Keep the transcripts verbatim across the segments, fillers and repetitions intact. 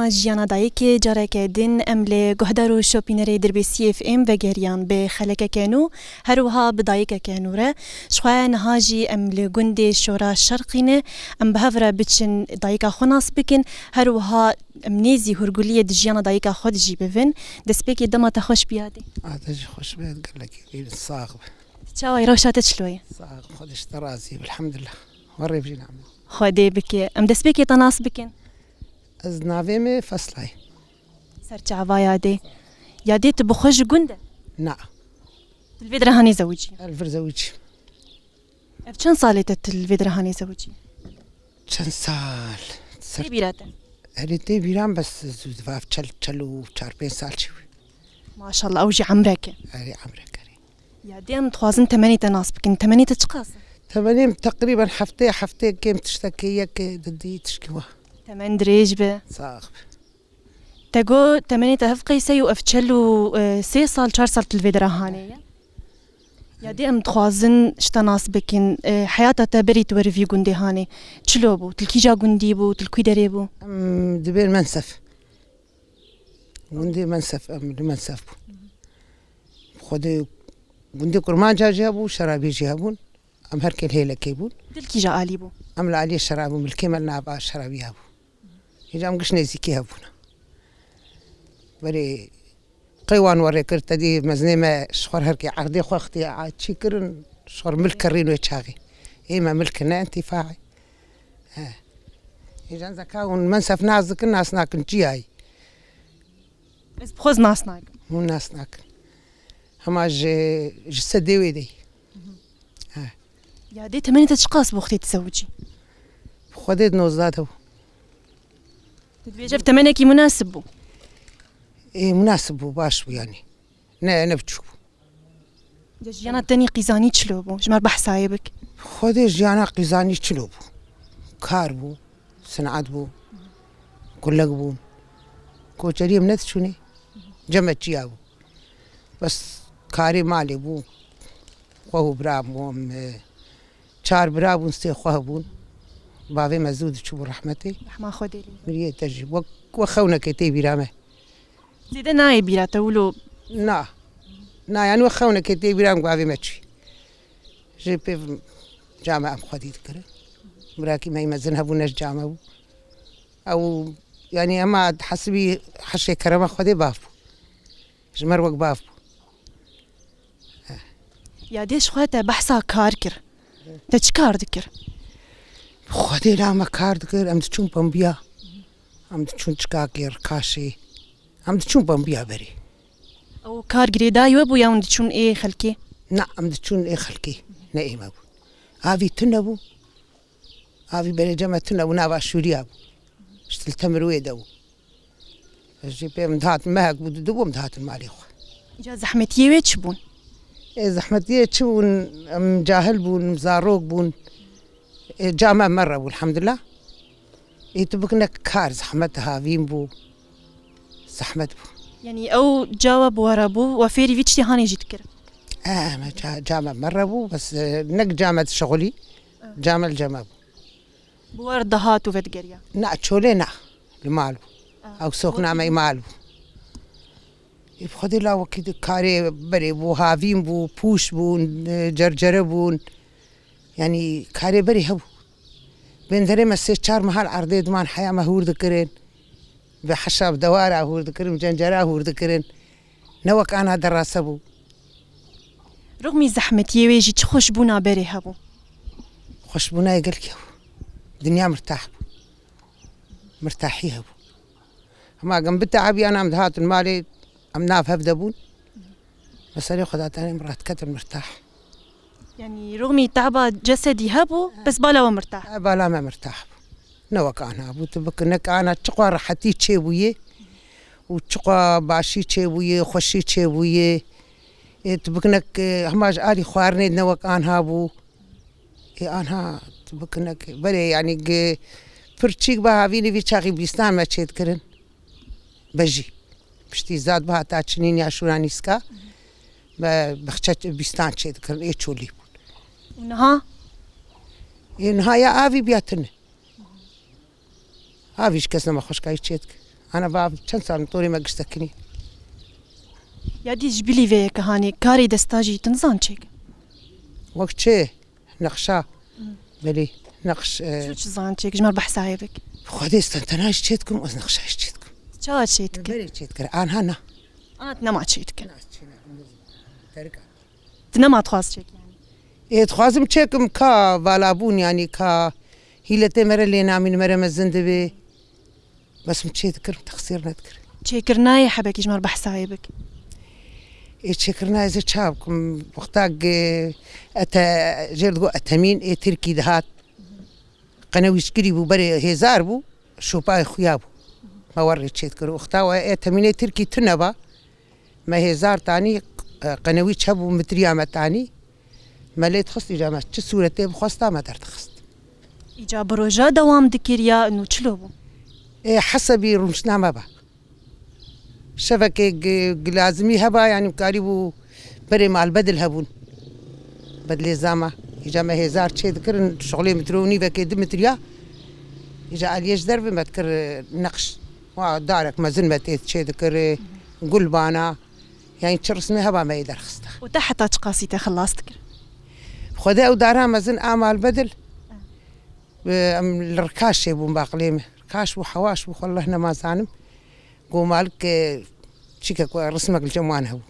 Jiyana dayikê, careke din em li guhdar û şopînerê Dirbêsiyê F M vegeriyan bi xelekeke nû, her wiha bi dayikeke nû re. Ji xwe niha jî em li gundê Şora Şerqî ne. Em bi hev re biçin dayika xwe nas bikin, her wiha em nêzî hûrguliyê di jiyana dayika xwe de jî bibin. Destpêkê dema te xweş biyadê. A te jî xweş be, gelekî bî, sax be. Çawa yî, rewşa te çilo ye? Sax, Xwedê ji te razî be, elhamdulillah. Werê bijî name. Xwedê bike. Em destpêkê te nas bikin. Ez navê me Fesla ye. Ser çava yadê. Yadê tu bi xwe ji gund e? Na. Tu li vê dira hanê zewicî? Ez li vir zewicî. Ev çend salê te tu li vê dira hanê zewicî? Çend sal? Ser Tê bîra te? Erê tê bîran bes zû diva çel, çel û çar pênc sal çi bû. Maşallah, ew jî emrek e. Erê emrek erê. Ya dê em dixwazin temenê te nas bikin. Temenê te çiqas e? Temenê min teqrîben heftê, heftê kêm tiştekê yek, didî tişkî wa. Temen dirêj be. Sax be. Te got temenê te hev qeyse û ev çel û, e, sê sal, çar sal tu li vê dira hanê ye. Ya dê em dixwazin ji te nas bikin. E, heyata te berî tu werivî gundê hanê çilo bû? Tu li kîja gundî bû? Tu li kû derê bû? Em dibên Mensef. Gundê Mensef, em li Mensef bûn. Xwedê gundê Kurmanca jî hebû, Şerabî jî hebûn. Em her kê li hêlekê bûn. Tu li kîja alî bû? Em li aliyê Şerabî, milkê me li nava Şerabî hebû. Hêja em giş nêzîkî hebûn. Berê qey wan werê kir, te dî mezinê me ji xwe re her kê erdê xwe xtiya çî kirin, ji xwe re milk kirîn wê çaxê. Ê me milk kirine, intîfaê. He. Hêjan zeka hûn Mensef nas dikin, nas nakin, çiyayî? Ez bi xwe nas nakim. Hûn nas nakin. Hema ji, ji sedê wê de yî. He. Ya dê temenê te çiqas bû wextê tu zewicî? Xwedê di nozdeh de bû. Tu dibêje ev temenekî munasib bû? Ê, munasib bû, baş bû yanî. Ne, ne biçûk bû. De jiyana te nî qîzanî çilo bû? Ji me re behsa yê bik. Xwedê jiyana qîzanî çilo bû? Kar bû, sineat bû, kulek bûn. Koçeriyê min nediçûnê. Cem me çiya bû. Bes karê malê bû. Xwe û bira bû, em, e, çar bira bûn, sê xwe hebûn. Bavê me zû diçûbû rehmetê. Rehma Xwedê lê. Miriyê te jî. Wek, wek xewnekê tê bîra me. Zêde nayê bîra te wilo? Na. Na, yanî wek xewnekê tê bîra min, bavê me çûyî. Jê pê came em xwedî dikirin. Birakî me yî mezin hebû, ne ji came bû. Ew, yanî hema hesibî heşê kerema Xwedê bav bû. Ji me re wek bav bû. Ya dê ji xwe te behsa kar kir. Te çi kar dikir? Xwedê la me kar dikir, em diçûn pembiya. Em diçûn çikakê, rikaşê. Em diçûn pembiya berê. Ew kar girêdayî we bû ya hûn diçûn ê xelkê? Na, em diçûn ê xelkê. Ne ê me bû. Avî tune bû. Avî berê cem me tune bû, nava şûriya bû. Ji til temir wê de bû. Ez jî pê min dihatin, mehek bû, didibû, em dihatin malê xwe. Îca zehmetiyê wê çi bûn? Ê, zehmetiyê çi bûn? Em cahil bûn, em zarok bûn. Ê, came me re bû, elhamdulillah. Ê, tu bikine kar, zehmet havîn bû. Zehmet bû. Yanî ew cawa bi we re bû, we fêrî vî tiştê hanê jî dikir? E, me ca-, came me re bû, bes, e, nek came dişixulî, came li ceme bû. Bi we re dihat û vedigeriya? Na, çolê na. Li mal bû. Ah, ew sokna me mal bû. Ê, bi Xwedê la wekî di karê berê bû, havîn bû, pûş bûn, e, cercere bûn. Yanî karê berê hebû. Bên derê me sê çar mehal erdê diman heya me hûr dikirin. Bi heşa, bi dewara hûr dikirin, bi cencera hûr dikirin. Ne wek ana derase bû. Rixmî zehmetiyê wê jî çi xweşbûna berê hebû? Xweşbûna yê gelkî hebû. Dinya mirtah bû. Mirtahî hebû. Hema gem biteebiyan em dihatin malê, em nav hev de bûn. Meselê xwe datanê min radiketin mirtah. Yanî rixmî teba cesedî hebû, bes bala we mirtah? E, bala me mirtah bû. Ne wek ana bû, tu bikine ke ana çiqwa rehetî çêbûyê û çiqwa başî çêbûyê, xweşî çêbûyê. Ê, tu bikine ke hema ji alî xwarinê ne wek anha bû. Ê, anha tu bikine ke berê, yanî, gi-, pir çîk be havînî vî çaxî bîstan me çêdikirin. Bejî. Piştî zad bihata çinîn ya şûra nîska, me bixçe bîstan çêdikirin, ê çolî bûn. Û niha? Ê niha ya avî biya tune. Avî ji kes nema xweşkayî çêdike. Ana va çend sal torê me giştekinî. Ya dî ji bilî vê yeke hanê karê desta jî tu nizan çêk? Wek çi? Nexşa. Belê. Nexş, e, Çi çi zan çêk ji me behsa hê bik? Xwedê stentena jî çê dikim, ez nexşa jî çê dikim. Çawa çê dikir? Berê çê dikir. Anha na. Ana tu nema çê dikir. Terika. Tu nema dixwaz çêk yani? Ê, dixwazim çêkim ka valabûn, yani ka hîletê mere lê namîn mere mezin dibe. Bes min çê dikir, min texsîr nedikir. Çêkirina yê hebekî ji me re behsa wê bik. Ê, çêkirina yê zê çawa bikim? Wexta ge-, ete-, jêr digo etemîn, ê Tirkî dihat. Qenewîçgirî bû, berê hêzar bû, şopayê xuya bû. Me werê çê dikir. Wexta we ê temînê Tirkî tune ba. Me hêzar tanî, e, qenewîç hebû, mitriya me tanî. Me lê dixist, îca me çi sûretê bixwesta me derdixist. Îca bi roja dewam dikir ya nû çilo bû? Ê, hesebî rûniştina me ba. Şevekê gi-, gilazimî heba, yanî karîbû berê malbedil hebûn. Bedlê zama. Îca me hêzar çê dikirin, şixulê mitro û nîvekê, du mitriya. Îca aliyê ji derve me dikir, e, neqş. Wa darek mezin me tê çê dikir, e, gulbana. Yani çi rismê heba me yê derxista. Û te heta çiqasî te xilas dikir? Xwedê ew dara mezin a malbedil, e, em li rikaşê bûn baqlê me. Rikaş bû, hewaş bû, xwe leh nema zanim. Go malik, e, çîkek we rismek li cem wan hebû.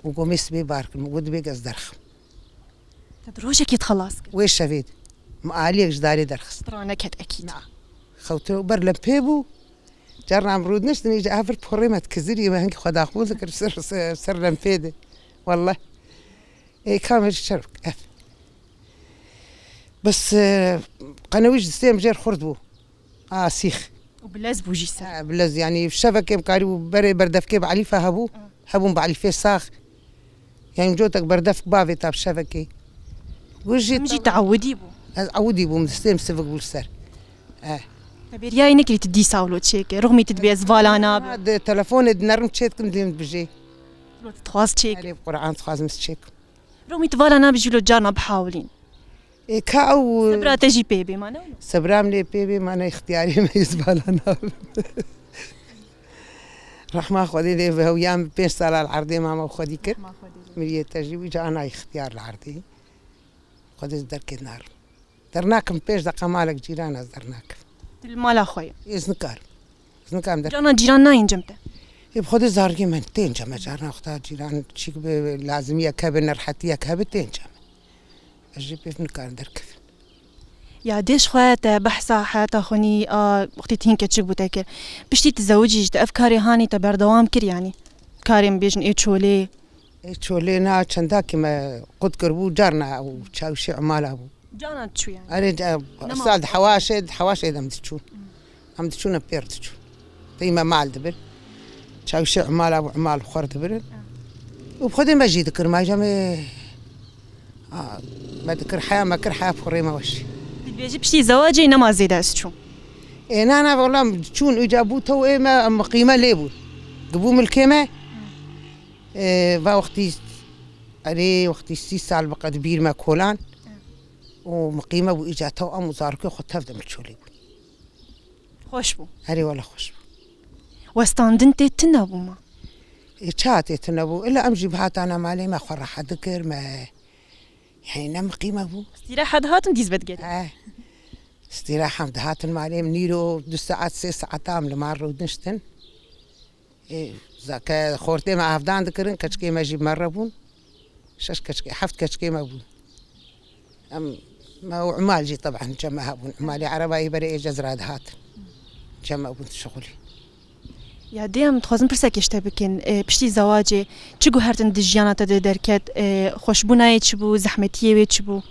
Û go mê sibê bar kirim, go dibê ez derxim. Te di rojekê dixelas kir? Wê şevê de. Min aliyek ji darê derxist. Dira neket ekîd. Na. Xewte û ber lempê bû. Carna em rûdiniştin, îca ev vir porê me dikizirî, me hingî xwe daxbûl dikir ser, ser, ser lempê de. Wallah. Ê, kamê ji çerv, ev. Bes, e, qenewî ji distê em jêr xurt bû. A, sîx. Û bilez bû jî ser. Ha, bilez, yani şevekê em karî bû berê berdevkê bi elîfe hebû. Ha. Hebûn bi elîfê sax. Yani cotek berdevk bavê ta bi şevekê. Gu jî Em jî teewidî bû. Ez ewidî bûm, distê em sivik bû li ser. Eh. Te bêriyayê nekirî tu dîsa wilo çêke. Ruxmî tu dibê ez vala nabim. Ha, di telefonê dinerim çê dikim dêm dibijê. Wilo tu dixwaz çêke. Erê, bi Quran dixwazim ez çêkim. Ruxmî tu vala nabijî wilo carna bihawilîn. Ê, ka ew Sebra te jî pê bê, ma ne wilo? Sebra min ê pê bê, ma ne ixtiyarê me yê zibala nabim. Rehma Xwedê lê bi hewiya min pênc sala li erdê mama û xwedî kir. Rehma Xwedê lê. Miriyê te jî wî ca ana ixtiyar li erdê. Xwedê ji derkê narim. Dernakim pênc deqa malek cîran ez dernakim. Tu li mala xwe yî? Ez nikarim. Ez nikarim der- Cana cîran nayên cem te? Ê, bi Xwedê zargê me tên cem e, carna wexta cîran çîk bi lazimiyek hebe, nerhetiyek hebe tên cem e. Ez jî pêv nikarim derkevim. Ya dêş xwe te behsa heyata xwe nî a wextî tîn keçik bû te kir. Piştî tu zewicî ji te ev karê hanî te berdewam kir yanî? Karê em bêjin ê çolê. Ê çolê na çendakî me qut kiribû, carna û çawşê Umala bû. Cana diçû yanî? Erê, ca-, Nema sal di hewaşê, di hewaşê de em diçûn. Em diçûn, em pêr diçûn. Tey me mal dibir. Çawşê Umala bû, Umal xwar dibirin. Û bi Xwedê me jî dikir, ma îca me, a, me dikir heya, me kir heya porê me weş. Dibêjî piştî zewacê nema zêde ez çûm. Ê, na, na, wela çûn îca bû tew ê me, em miqîme lê bûn. Dibû milkê me. Ê, va wextî, erê, wextî sî sal biqe di bîr me kolan. Û miqîme bû îca tew em û zarokê xwe tev de min çolê bûn. Xweş bû. Herê wele xweş bû. Westandin tê tune bû ma? Ê, ça tê tune bû? Ila em jî bihatana malê me xwe rehet dikir, me, yani ne miqîme bû. Îstîreha dihatin dîz vedigerî? He. Îstîreha em dihatin malê min nîro du saet, sê saeta em li mal rûdiniştin. Ê, zake xortê me avdan dikirin, keçikê me jî bi me re bûn. Şeş keçikê, heft keçikê me bûn. Em, me û Umal jî teben cem me hebûn. Umalê Ereba yê berê ê Cezra dihat. Cem me bûn şixulî. Ya dê em dixwazin pirsekê ji te bikin. Ê, piştî zewacê çi guhertin di jiyana te de derket? Ê, xweşbûna yê çi bû? Zehmetiyê wê çi bû?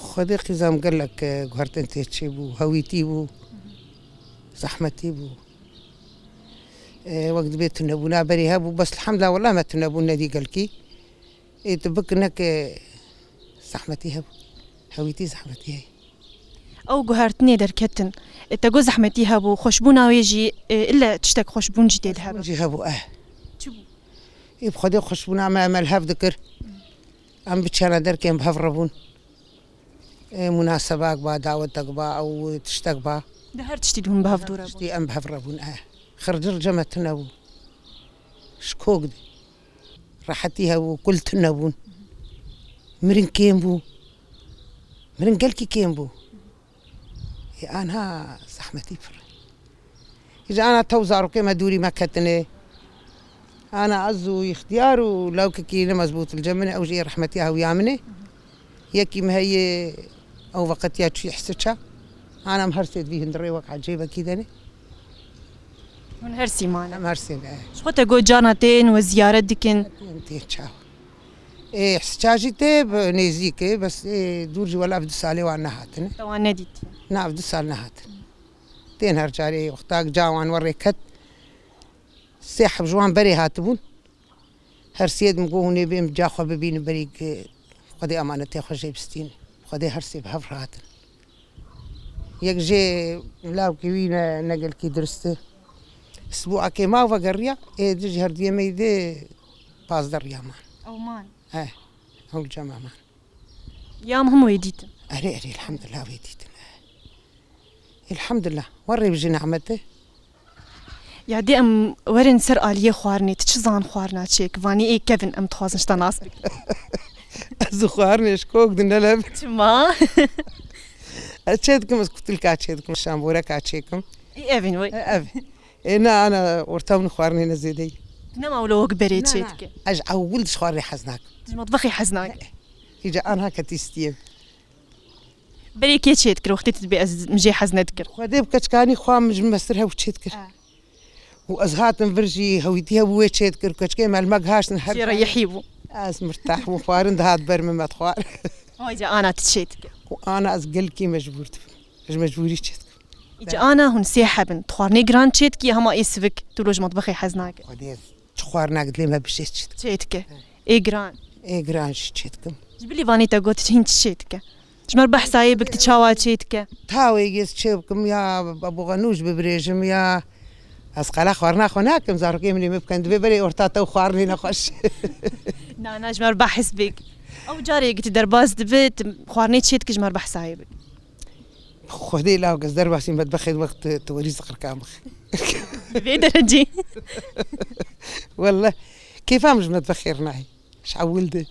Xwedê qîzam gelek, e, guhertin tê çê bû, hewîtî bû, zehmetî bû. E, wek dibê tunebûna berê hebû, bes elhamdulillah, wela me tunebûn nedî gelkî. Ê, tu bik neke zehmetî hebû. Hewîtî zehmetî heye. Ew guhertinê derketin. E, te got zehmetî hebû, xweşbûna wê jî, e, ille tiştek xweşbûn jî tê de hebe. Xweşbûn jî hebû, eh. Çi bû? Ê, bi Xwedê xweşbûna me, me li hev dikir. Em biçiyana derkê em bi hev re bûn. Ê, munasebak ba, dawetek ba, ew tiştek ba. Di her tiştî de hûn bi hev dû re bûn? Tiştî em bi hev re bûn, eh. Xircir ceme tune bû. Ji kok de. Rehetî hebû, kul tune bûn. Mirin kêm bû. Mirin gelkî kêm bû. Ê, anha zehmetî pir e. Îca ana tew zarokê me dûrî me ketine. Ana ez û îxtiyar û lawkekî ne mezbût li cem min e, ew jî ê rehmetiya hewiya min e. Yekî me heye ew veqetiya çûyî Hisiça. Ana em her sê di vî hundirê wek ecêbekî de ne. Hûn her sî mane. Em her sê ne. Ji xwe te got carna tên we ziyaret dikin. Tên, tên çawa. Ê, Hisiça jî tê bi nêzîk e, bes ê dûr jî wela ev du salê wan nehatine. Te wan nedîtiye? Na, ev du sal nehatin. Tên her carê wextak ca wan werê ket. Sê heb ji wan berê hatibûn. Her sê din got hûn ê bên ca xwe bibînin berî ku Xwedê emanetê xwe jê bistînin. Xwedê her sê bi hev re hatin. Yek jê lawkê wî ne, ne gelkî dirist e. Sibû akê ma vegeriya, ê di jî herduyê me de pazdeh riya man. Ew man? He, ew cema man. Ya em hemû wê dîtin. Erê, erê, elhamdulillah wê dîtin. Elhamdulillah. Werê bijî nehmet e. Ya dê em werin ser aliyê xwarinê, tu çi zan xwarina çêk? Vanî ê kevin em dixwazin ji te nas bikin. Ez û xwarinê ji kok din ne leb. Çima? Ez çê dikim, ez kutilka çê dikim, şamboreka çêkim. Ê evin wê. E, ev. Ê na, ana orta min xwarinê ne zêdeyî. Tu nema wilo wek berê çê dike? Ez ewil ji xwarinê hez nakim. Tu ji metbexê hez nake? Îca anha ketî stiyê. Berê kê çê dikir wextê tu dibê ez min jê hez nedikir? Xwedê bi keçkanî xwe min ji mestir hew çê dikir. Ha. Û ez hatim vir jî hewîtî hebû wê çê dikir. Keçkê me li me gihaştin her. Jê re yehî bû. Ez mirtah bûm, xwarin dihat ber min me dixwar. Ay ca ana tu çê dikir? Û ana ez gelkî mecbûr dibim. Ez mecbûrî çê dikim. Îca ana hûn sê heb in. Xwarinê giran çê dikî hema ê sivik tu roj metbexê hez nake? Xwedê ez çi xwarinak dilê me bişê çê dikim. Çê dike. Ê giran. Ê giran jî çê dikim. Ji bilî vanê te got hîn çi çê dike? Ji me re behsa yê bik tu çawa çê dike? Tawê yê çê bikim ya beboxenûj bibirêjim ya. Ez qala xwarina xwe nakim, zarokê min ê min bikin, divê berê orta te û xwarinê nexweş. Na, na, ji me re behs bik. Ew carê yekî tu derbas dibe, tu xwarinê çê dike ji me re behsa yê bik. Xwedê law ez derbasî metbexê wextê tu werî ziqirkan bix. Vê derecê. Welle, kêfa min ji metbexê re nayê. Ji ewil de.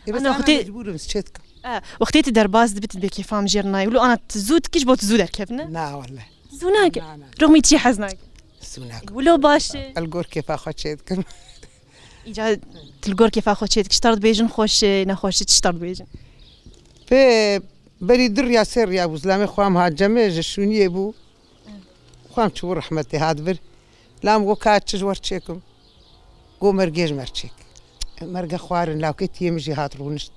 Ê, bes ana ana wextê mecbûr im, ez çê dikim. E, wextê tu derbas dibî, tu bêkêfa min jê re nayê. Wilo ana tu zû dikî ji bo tu zû derkevine? Na welle. Zû nake? Na, na. Rixmî çî hez nake? Zû nakim. Wilo baş e. Ez li gor kêfa xwe çê dikim. Îca tu li gor kêfa xwe çê dikî, ji te re dibêjin xweş e, nexweş e, çi ji te re dibêjin? Pê berî du riya sê riya bû, zilamê xwe em hat cemê ji şûniyê bû. Xwem çûbû rehmetê hat vir. La min got ka çi ji we re çêkim? Got mergê ji me re çêk. Merge xwarin, lawkê tiyê min jî hat rûnişt.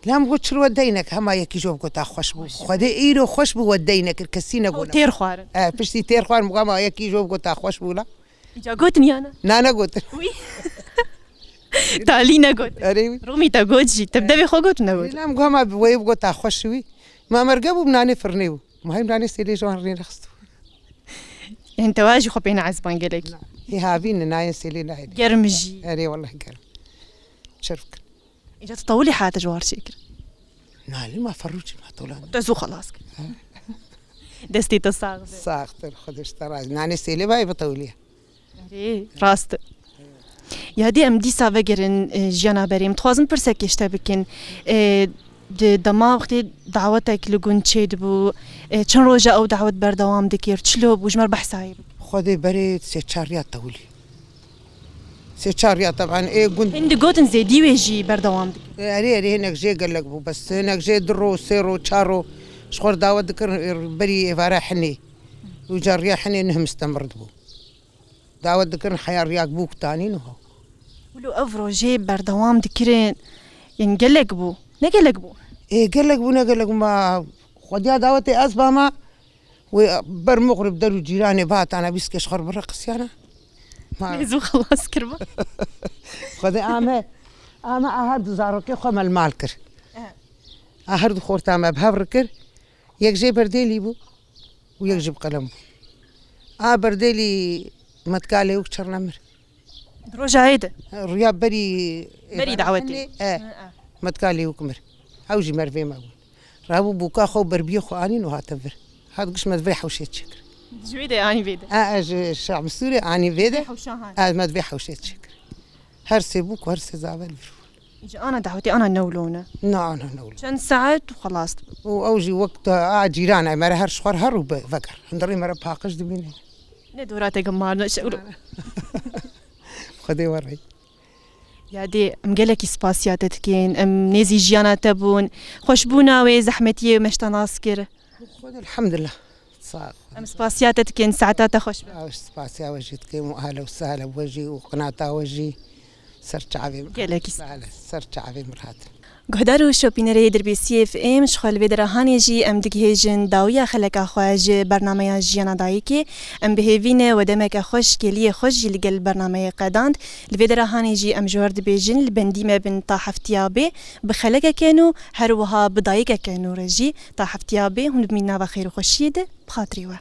La min got çi li we deynek, hema yekî ji we bigota xweş bû. Xwedê îro xweş bû we deynek, kesî negot. Têr xwarin. E, piştî têr xwarin, min got hema yekî ji we bigota xweş bû la. Îca gotin ya ne? Na, negotin. Wî. Talî negotin. Erê wî. Rûmî te got jî. Te bi devê xwe got û negot. La min got hema wê bigota xweş wî. Ma merge bû, bi nanê firnê bû. Ma him nanê sêlê ji wan rê nexist. Ên te wa jî xwe pê neezban gelek. Ê havîn nayên sêlê nayên. Germ jî. Erê, welleh germ. Çirk. Îca tu tewlî hate ji war çêkir. Nalî ma ferrûçî ma tolan. Te zû xelas kir. Destê te sax be. Saxtir, Xwedê ji te razî. Nanê sêlê bayê bi tewlî. Erê, rast e. Ya dê em dîsa vegerin, e, jiyana berê. Em dixwazin pirsekê ji te bikin. E, di dema wextê dawetek li gund çêdibû, e, çend roja ew dawet berdewam dikir, çilo bû, ji me re behsa wê bike. Xwedê berê sê çar riya tewlî. Sê çar riya teban ê gund. Hin digotin zêdî wê jî berdewam dikir. Erê, erê, hinek jê gelek bû, bes hinek jê du ro, sê ro, çar ro ji xwe re dawet dikirin, berî êvara hinê. Û ca riya hinê neh mistemir dibû. Dawet dikirin heya riyak bûk tanîn û. Wilo ev rojê berdewam dikirin, yên gelek bû, ne gelek bû? Ê, gelek bû, ne gelek bû, ma xwediya dawetê ez bama, wê ber mixrib der û cîranê bihatana bîskê ji xwe re bireqisiyana. Ma. Lê zû xelas kiribû. Xwedê ame, ame a her du zarokê xwe me li mal kir. Eh. A her du xorta me bi hev re kir, yek jê berdêlî bû. û yek jî bi qelem bû. A berdêlî metkalê û çernemir. Di roja yê de? Riya berî. Berî dawetê. E, metkalê û kimir. Ew jî mervê me bûn. Rabû bûka xwe û berbiyê xwe anîn û hate vir. Hat giş me di vê hewşê çêkir. Ji wê de anî vê de. A, ez ji Şamsûrê anî vê de. Hewşa han. Ez me divê hewşê çêkir. Her sê bû ku her sê zaver vir. Ji ana dehwetê ana newlone. Na, na, ne wilo. Çend saet û xelas. Û ew jî wek te a cîran e, me re her şixwar her û be-, veger. Hundirî me re paqij dibîne. Ne dora te gemar ne şewlo. Xwedê we rê. Ya dê em gelekî spasiya te dikin, em nêzî jiyana te bûn. Xweşbûna wê, zehmetiyê me ji te nas kir. Xwedê elhamdulillah. Sağ ol. Em spasiya te dikin, saeta te xweş be. Ew spasiya we jî dikim û ehla û sehla we jî û qinata we jî ser çavê min. Gelekî Sehla, ser çavê min hatin. Guhdar û şopînerê Dirbêsiyê F M, ji xwe li vê dera hanê jî em digihêjin dawiya xeleka xwe ji bernameya Jiyana Dayikê. Em bi hêvî ne we demeke xweş, kêliyê xweş jî li gel bernameyê qedand. Li vê dera hanê jî em ji we re dibêjin, li bendî me bin ta heftiya bê bi xelekeke nû, her wiha bi dayikeke nû re jî ta heftiya bê hûn bimîn nava xêr û xweşiyê de bi xatirê we.